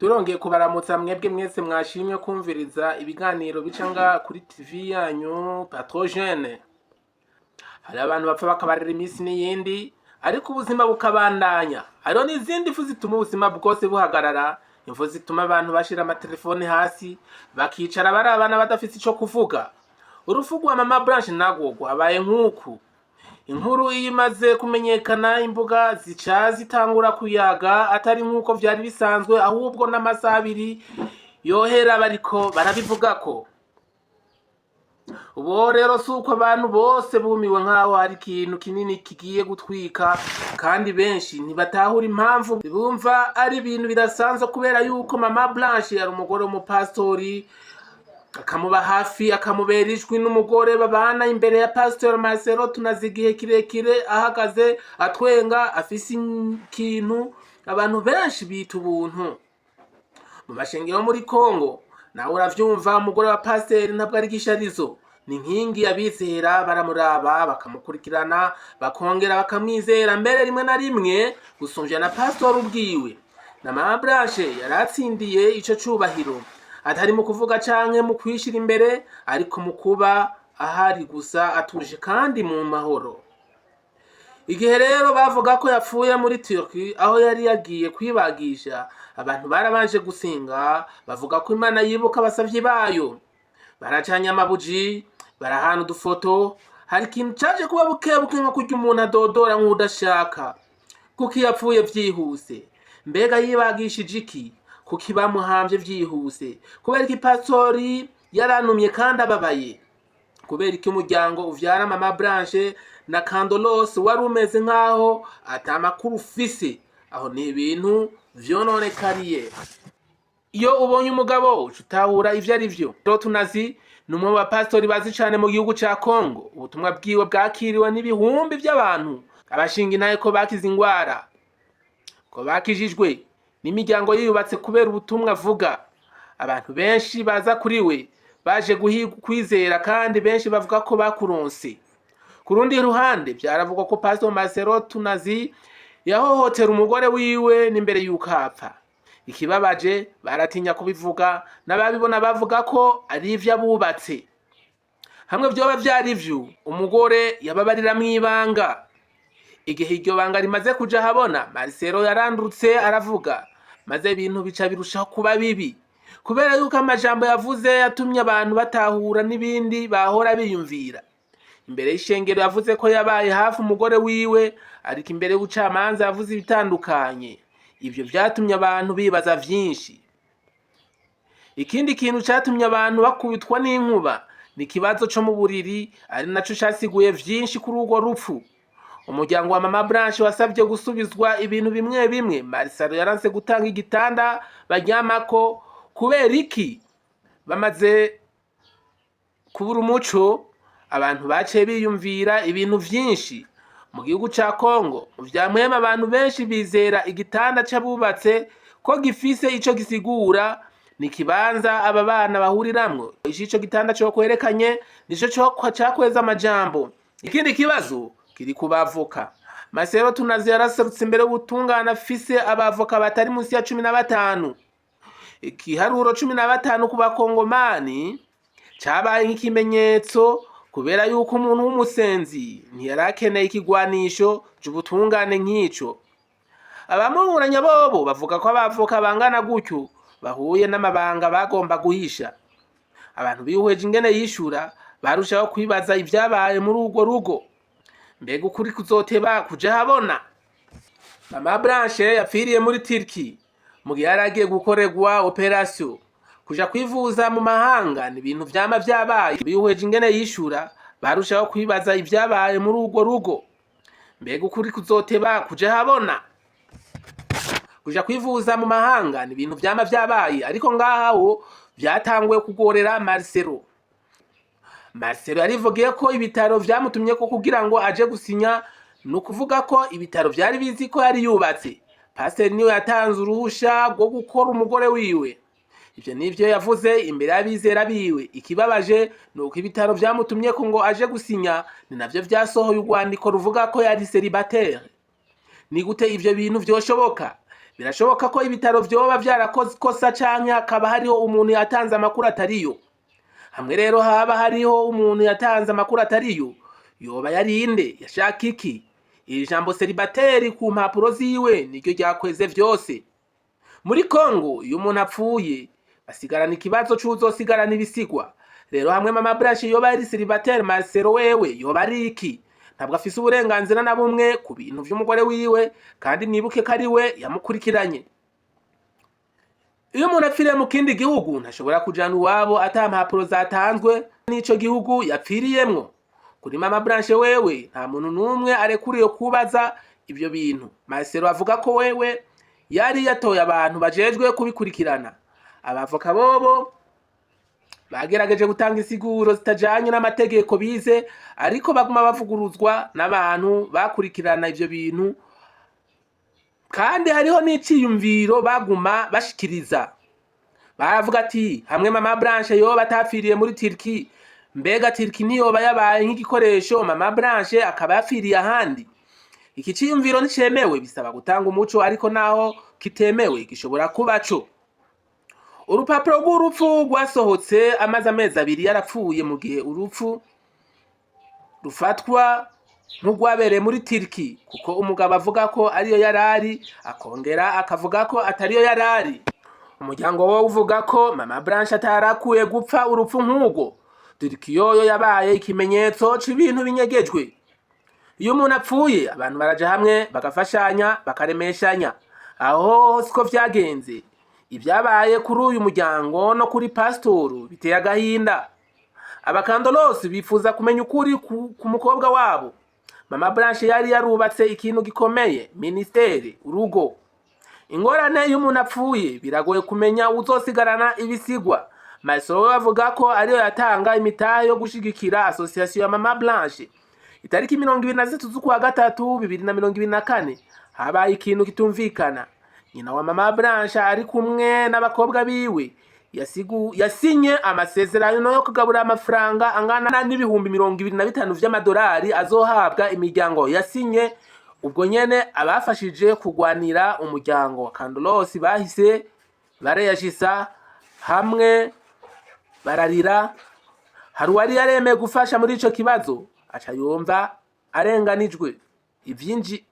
Turongeye kubaramutsa mwebwe mwese mwashimye kumviriza ibiganiro bica ngaha kuri TV yanyu Patrogene. Hari abantu bapfa bakabarira iminsi n'iyindi, ariko ubuzima bukabandanya. Hariho n'izindi mfu zituma ubuzima bwose buhagarara, imfu zituma abantu bashira amatelefone hasi, bakicara barabana badafise ico kuvuga. Urupfu rwa Mama Blanche narwo rwabaye nk'uku. Inkuru iyo imaze kumenyekana imbuga zica zitangura kuyaga atari nk'uko vyari bisanzwe ahubwo n'amasaha abiri yohera bariko barabivugako. Ubu rero si uko abantu bose bumiwe nk'aho hari ikintu kinini kigiye gutwika kandi benshi ntibatahura impamvu bumva ari ibintu bidasanzwe kubera yuko Mama Blanche yari umugore w'umupastori akamuba hafi akamubera ijwi n'umugore babana imbere ya Pastor Marcelo tunaze igihe kirekire ahagaze atwenga afise ikintu abantu benshi bita ubuntu mu mashengero yo muri Congo nawe uravyumva umugore wa pasiteri ntabwo ari igisharizo ni inkingi abizera baramuraba bakamukurikirana bakongera bakamwizera mbere rimwe na rimwe gusumvya na pastori ubwiwe na mama Blanche yaratsindiye ico cubahiro atari mu kuvuga canke mu kwishira imbere ariko mu kuba ahari gusa atuje kandi mu mahoro igihe rero bavuga ko yapfuye muri Turkey aho yari yagiye kwibagisha abantu barabanje gusenga bavuga ko Imana yibuka abasavyi bayo baracanye amabuji barahana udufoto hari ikintu caje kuba bukebuke nko kurya umuntu adodora nk'udashaka kuko iyo apfuye vyihuse mbega yibagishije iki kuki bamuhamvye vyihuse kubera iki pastori yaranumye kandi ababaye kubera iki umuryango uvyara Mama Blanche na Kandolos wari umeze nkaho ata makuru ufise aho ni ibintu vyononekariye iyo ubonye umugabo uca utahura ivyo ari vyo Tunazi ni umwe mu bapasitori bazi cane mu gihugu ca Kongo ubutumwa bwiwe bwakiriwe n'ibihumbi vy'abantu abashinga intahe ko bakize ingwara ko bakijijwe n'imiryango yiyubatse kubera ubutumwa avuga abantu benshi baza kuri we baje guhiga kwizera kandi benshi bavuga ko bakuronse ku rundi ruhande vyaravugwa ko Pastor Marcelo Tunazi yahohotera umugore wiwe n'imbere y'uko apfa ikibabaje baratinya kubivuga n'ababibona bavuga ko ari ivy'abubatse hamwe vyoba vyari vyo umugore yababarira mw'ibanga igihe iryo banga rimaze kuja ahabona Marcelo yarandutse aravuga maze ibintu bica birushaho kuba bibi kubera yuko amajambo yavuze yatumye abantu batahura n'ibindi bahora biyumvira imbere y'ishengero yavuze ko yabaye hafi umugore wiwe ariko imbere y'ubucamanza yavuze ibitandukanye ivyo vyatumye abantu bibaza vyinshi ikindi kintu catumye abantu bakubitwa n'inkuba ni ikibazo co mu buriri ari naco casiguye vyinshi kuri urwo rupfu umuryango wa Mama Blanche wasabye gusubizwa ibintu bimwe bimwe Marcelo yaranse gutanga igitanda baryamako kubera iki bamaze kubura umuco abantu baciye biyumvira ibintu vyinshi mu gihugu ca Kongo mu vya mpwemu abantu benshi bizera igitanda c'abubatse ko gifise ico gisigura ni ikibanza aba bana bahuriramwo ico gitanda co kwerekanye nico cakweza amajambo ikindi kibazo kiri ku bavoka Marcelo Tunazi yaraserutse imbere y'ubutungane afise abavoka batari munsi ya 15 igiharuro 15 ku bakongomani cabaye nk'ikimenyetso kubera yuko umuntu w'umusenzi ntiyari akeneye ikigwanisho c'ubutungane nk'ico abamuburanya bobo bavuga ko abavoka bangana gutyo bahuye n'amabanga bagomba guhisha abantu bihweje ingene yishura barushaho kwibaza ivyabaye muri urwo rugo mbega ukuri kuzoteba kuja habona Mama Blanche yapfiriye muri Turkey mu gihe yari agiye gukorerwa operation kuja kwivuza mu mahanga ni ibintu vyama vyabaye bihweje ingene yishura barushaho kwibaza ivyabaye muri urwo rugo mbega ukuri kuzoteba kuja habona kuja kwivuza mu mahanga ni ibintu vyama vyabaye ariko ngaha ho vyatanguye kugorera Marcelo Marcelo yarivugiye ko ibitaro vyamutumye ko kugira ngo aje gusinya ni ukuvuga ko ibitaro vyari bizi ko yari yubatse pasiteri niwe yatanze uruhusha rwo gukora umugore wiwe ivyo nivyo yavuze imbere y'abizera biwe ikibabaje ni uko ibitaro vyamutumye ko ngo aje gusinya ni navyo vyasohoye urwandiko ruvuga ko yari célibataire ni gute ivyo bintu vyoshoboka Birashoboka ko ibitaro vyoba vyarakoze ikosa canke hakaba hariho umuntu yatanze amakuru atariyo. Hamwe rero haba hariho umuntu yatanze amakuru atariyo, yoba yarinde? Yashaka iki? Iri jambo célibataire ku mpapuro ziwe niryo ryakweze vyose. Muri Kongo, iyo umuntu apfuye basigarana ikibazo c'uzosigarana ibisigwa. Rero hamwe Mama Blanche yoba yari célibataire, Marcelo wewe yoba ari iki? Ntabwo afise uburenganzira na bumwe ku bintu vy'umugore wiwe, kandi mwibuke ko ari we yamukurikiranye. Iyo umuntu apfiriye mu kindi gihugu, ntashobora kujana iwabo ata mpapuro zatanzwe n'ico gihugu yapfiriyemwo. Kuri Mama Blanche wewe, nta muntu n'umwe arekuriye kubaza ivyo bintu. Marcelo avuga ko wewe yari yatoye abantu bajejwe kubikurikirana. Abavoka bobo bagerageje gutanga insiguro zitajanye n'amategeko bize, ariko baguma bavuguruzwa n'abantu bakurikirana ivyo bintu, kandi hariho n'iciyumviro baguma bashikiriza. Baravuga ati: hamwe Mama Blanche yoba atapfiriye muri Turki, mbega Turki ntiyoba yabaye nk'igikoresho, Mama Blanche akaba yapfiriye ahandi? Iki ciyumviro nticemewe, bisaba gutanga umuco, ariko naho kitemewe gishobora kuba co. Urupapuro rw'urupfu rwasohotse amaze amezi 2 yarapfuye, mu gihe urupfu rufatwa nk'urwabereye muri Turki, kuko umugabo avuga ko ariyo yarari, akongera akavuga ko atariyo yarari. Umuryango wo uvuga ko Mama Blanche atarakuye gupfa urupfu nk'urwo. Turki yoyo yabaye ikimenyetso c'ibintu binyegejwe. Iyo umuntu apfuye, abantu baraja hamwe, bagafashanya, bakaremeshanya. Aho siko vyagenze. Ibyabaye kuri uyu muryango no kuri pasitoru biteye agahinda. Abakandolosi bifuza kumenya ukuri ku mukobwa wabo. Mama Blanche yari yarubatse ikintu gikomeye: ministère, urugo. Ingorane, iyo umuntu apfuye biragoye kumenya uzosigarana ibisigwa. Marcelo we avuga ko ariyo yatanga imitahe yo gushigikira association ya Mama Blanche. Itariki 23 z'ukwa gatatu 2024, habaye ikintu kitumvikana. Nyina wa Mama Blanche ari kumwe n'abakobwa biwe yasinye amasezerano yo kugabura amafaranga angana n'25,000 vy'amadolari azohabwa imiryango yasinye ubwo nyene. Abafashije kugwanira umuryango wa Kandolosi bahise bareyashisa hamwe, bararira. Hari uwari yaremeye gufasha muri ico kibazo, aca yumva arenganijwe. Ivyinji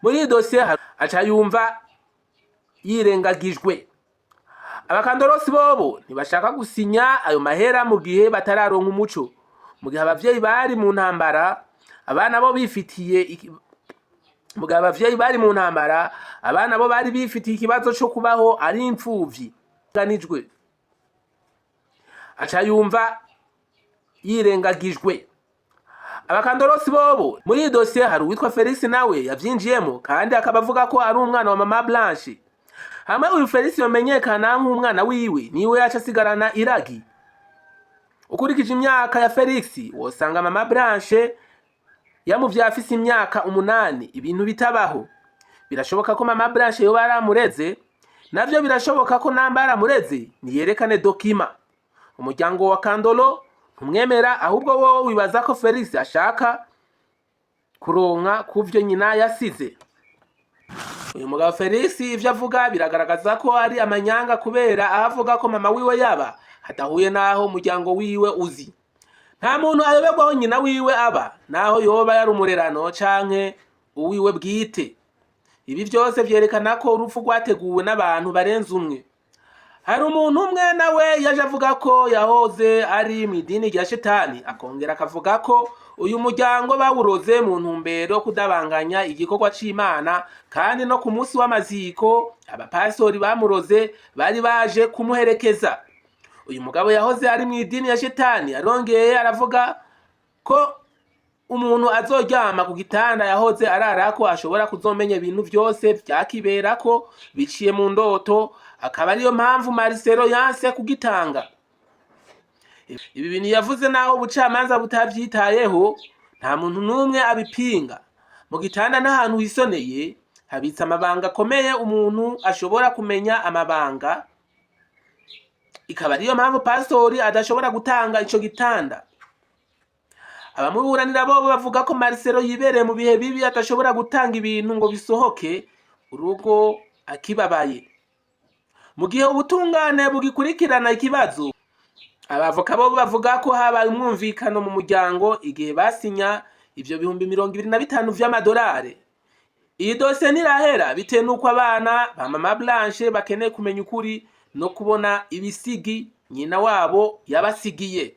muri iyi dosiye, aca yumva yirengagijwe. Abakandorosi bobo ntibashaka gusinya ayo mahera mu gihe batararonka umuco. Mu gihe abavyeyi bari mu ntambara, abana bo bifitiye mu gihe abavyeyi bari mu ntambara, abana bo bari bifitiye ikibazo co kubaho ari imfuvyi ganijwe. Aca yumva yirengagijwe. Abakandorosi bobo muri iyi dosiye, hari uwitwa Felix nawe yavyinjiyemo, kandi akaba avuga ko ari umwana wa Mama Blanche. Hamwe uyu Felix yomenyekana nk'umwana wiwe, niwe yaca asigarana iragi. Ukurikije imyaka ya Felix, wosanga Mama Blanche yamuvyaye afise imyaka 8, ibintu bitabaho. Birashoboka ko Mama Blanche yoba yaramureze. Navyo birashoboka ko namba yaramureze, niyerekane document. Umuryango wa Kandolo ntumwemera, ahubwo wowe wibaza ko Felix ashaka kuronka kuvyo nyina yasize. Uyu mugabo Felix, ivyo avuga biragaragaza ko ari amanyanga, kubera aho avuga ko mama wiwe yaba hadahuye n'aho umuryango wiwe uzi. Nta muntu ayoberwa aho nyina wiwe aba, naho yoba yari umurerano canke uwiwe bwite. Ibi vyose vyerekana ko urupfu rwateguwe n'abantu barenze umwe. Hari umuntu umwe nawe yaje avuga ko yahoze ari mu idini rya shetani, akongera akavuga ko uyu muryango bawuroze mu ntumbero yo kudabanganya igikorwa c'Imana, kandi no ku munsi w'amaziko abapasitori bamuroze bari baje kumuherekeza. Uyu mugabo yahoze ari mu idini ya shetani arongeye aravuga ko umuntu azoryama ku gitanda yahoze ararako ashobora kuzomenya ibintu vyose vyakiberako biciye mu ndoto, akaba ariyo mpamvu Marcelo yanse kugitanga. Ibi bintu yavuze, naho ubucamanza butavyitayeho, nta muntu n'umwe abipinga. Mu gitanda n'ahantu hisoneye habitse amabanga akomeye, umuntu ashobora kumenya amabanga, ikaba ariyo mpamvu pastori adashobora gutanga ico gitanda. Abamuburanira bobo bavuga ko Marcelo yibereye mu bihe bibi, adashobora gutanga ibintu ngo bisohoke. urugo akibabaye. Mu gihe ubutungane bugikurikirana ikibazo, abavoka bo bavuga ko habaye umwumvikano mu muryango igihe basinya ivyo 25,000 vy'amadolari. Iyi dosiye ntirahera, bitewe n'uko abana ba Mama Blanche bakeneye kumenya ukuri no kubona ibisigi nyina wabo yabasigiye.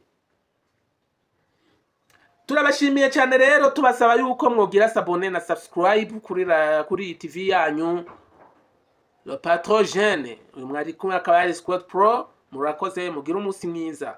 Turabashimiye cyane rero, tubasaba yuko mwogira s'abonner na subscribe kuri iyi TV yanyu Le Patron Jeune. Uyu mwari kumwe akaba ari Squad Pro. Murakoze, mugire umunsi mwiza.